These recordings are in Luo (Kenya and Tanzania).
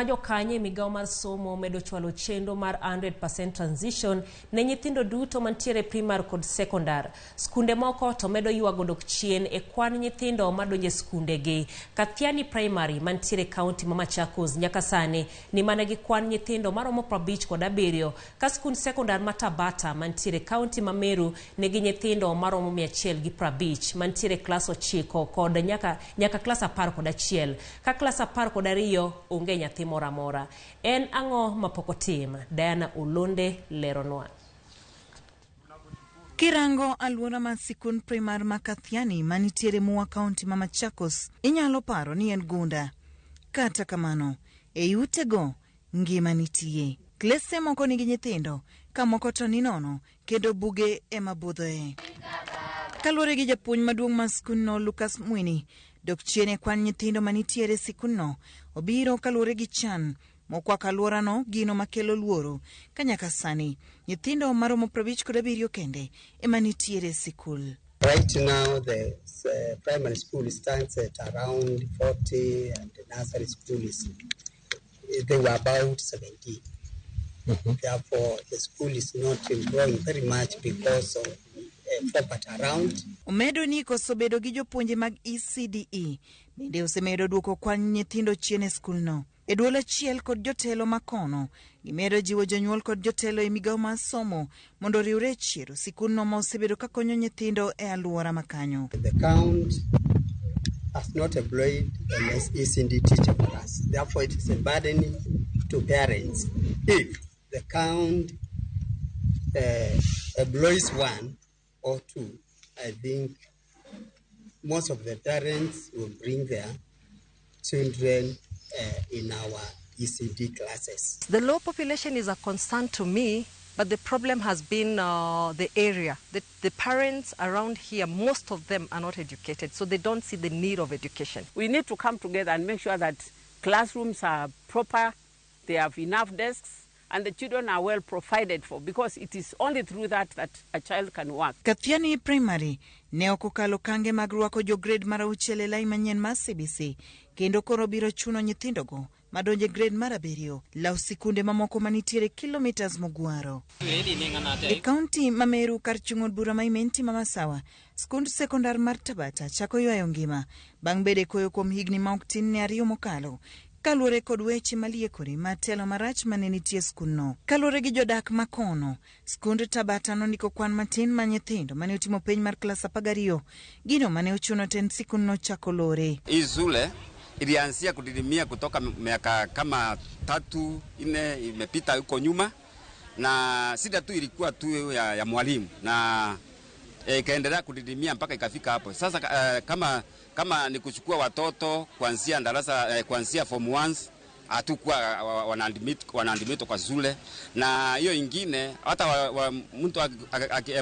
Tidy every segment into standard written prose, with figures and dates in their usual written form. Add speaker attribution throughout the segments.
Speaker 1: Jokanyo e migawo mar somo medo chwalo chenro mar 100% transition ne nyithindo duto mantiere primar kod sekondar. Skunde moko to medo ywago dok chien e kwan nyithindo madonjo e skundegi. Kathiani Primary mantiere kaunti ma Machakos nyaka sani ni mana gi kwan nyithindo maromo 57 ka skund sekondar ma Tabata mantiere kaunti ma Meru nigi nyithindo maromo 150 mantiere klas 9 kod nyaka klas 11 ka klas 12 onge nyathi moro amora. En ang'o mapok otim? Diana Olonde leronwa.
Speaker 2: Kirango alwora mar sikund primar ma Kathiani manitiere Mua kaunti ma Machakos, inyalo paro ni en gunda. Kata kamano, ei utego ngima nitie. Klese moko nigi nyithindo, ka moko to ni nono, kendo buge ema budhoe. Kaluwore gi japuonj maduong' mar skundno Lucas Mwini, dok chien e kwan nyithindo manitiere e sikundno obiro kaluwore gi chan mokwako alworano, gino makelo luoro ka nyaka sani nyithindo maromo 57 kende ema nitiere e sikul.
Speaker 3: Right now, the primary school stands at around 40, and the nursery school is, they were about 17. Therefore, the school is not growing very much because of poverty around.
Speaker 2: Omedo ni koso bedo gi jopuonje mag ECDE bende osemedo duoko kwan nyithindo chien e skulno. E duol achiel kod jotelo makono, gimedo jiwo jonyuol kod jotelo e migawo mar somo mondo oriwre e chiero sikundno ma osebedo ka konyo nyithindo e alwora makanyo.
Speaker 3: The county has not employed an ECD teacher for us. Therefore, it is a burden to parents. If the county employs one or two, I think most of the parents will bring their children in our ECD classes.
Speaker 4: The low population is a concern to me, but the problem has been the area. The parents around here, most of them are not educated, so they don't see the need of education.
Speaker 5: We need to come together and make sure that classrooms are proper, they have enough desks, and the children are well provided for, because it is only through that that a child can work.
Speaker 2: Kathiani Primary ne ok okalo kange mag rwako jo grade mar 6 e lai manyien mar CBC, kendo koro biro chuno nyithindogo madonjo e grade mar 7 law sikunde mamoko manitiere kilomitas mogwaro. E kaunti ma Meru kar chung' od bura ma Imenti ma Masawa, skund sekondar mar Tabata chako ywayo ngima bang' bedo e koyo kuom higni ma ok tin ne 2 mokalo kaluwore kod weche maliekore mar telo marach mane nitie skundno. Kaluwore gi jodak makono, skund Tabata nondiko kwan matin mar nyithindo mane otimo penj mar klas 12, gino mane ochuno tend sikundno chako lore.
Speaker 6: Hii shule ilianzia kudidimia kutoka miaka kama 3 4 imepita huko nyuma, na shida tu ilikuwa tu ya mwalimu na ikaendelea kudidimia mpaka ikafika hapo. Sasa kama ni kuchukua watoto kuanzia darasa kuanzia form 1 hatakuwa wanaadmit kwa shule, na hiyo ingine hata mtu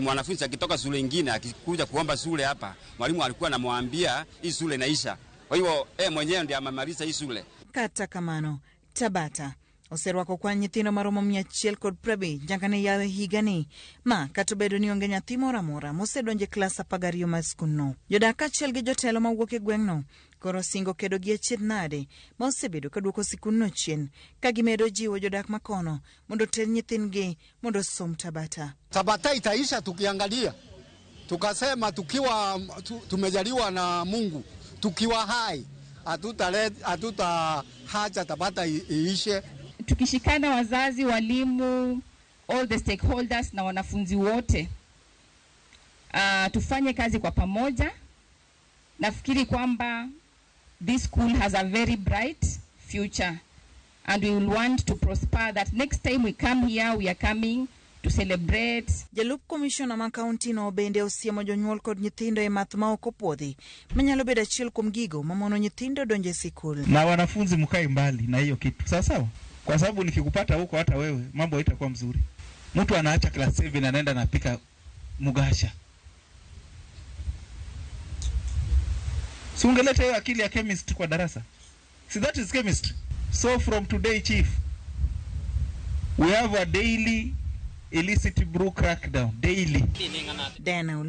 Speaker 6: mwanafunzi akitoka shule ingine akikuja kuomba shule hapa, mwalimu alikuwa anamwambia hii shule inaisha. Kwa hivyo mwenyewe ndiye amemaliza hii shule.
Speaker 2: Kata kamano, Tabata oserwako kwan nyithindo maromo 150 nyaka ne yawe higani, ma kata obedo ni onge nyathi moro amora mosedonjo e klas 12 mar skundno. Jodak kaachiel gi jotelo mawuok e gweng'no koro singo kedo gi achiedh nade ma osebedo ka duoko sikundno chien, ka gimedo jiwo jodak makono mondo oter nyithindgi mondo osom Tabata.
Speaker 7: Tabata itaisha tukiangalia, tukasema tukiwa tumejaliwa na Mungu, tukiwa hai hatutahacha Tabata iishe.
Speaker 8: Tukishikana wazazi, walimu, all the stakeholders na wanafunzi wote, tufanye kazi kwa pamoja. Nafikiri kwamba this school has a very bright future and we will want to prosper that next time we come here we are coming to celebrate.
Speaker 2: Jalup komishona ma kaunti no bende osiemo jonyuol kod nyithindo e math ma ok opuodhi manyalo bedo achiel kuom gigo mamono nyithindo donjo e sikul.
Speaker 9: Na wanafunzi mkae mbali na hiyo kitu, sawa sawa? Kwa sababu nikikupata huko hata wewe mambo haitakuwa mzuri. Mtu anaacha class 7 anaenda anapika mugasha. Si ungeleta hiyo akili ya chemist kwa darasa? See, that is chemistry. So from today, chief, we have a daily illicit brew crackdown daily.
Speaker 2: Diana.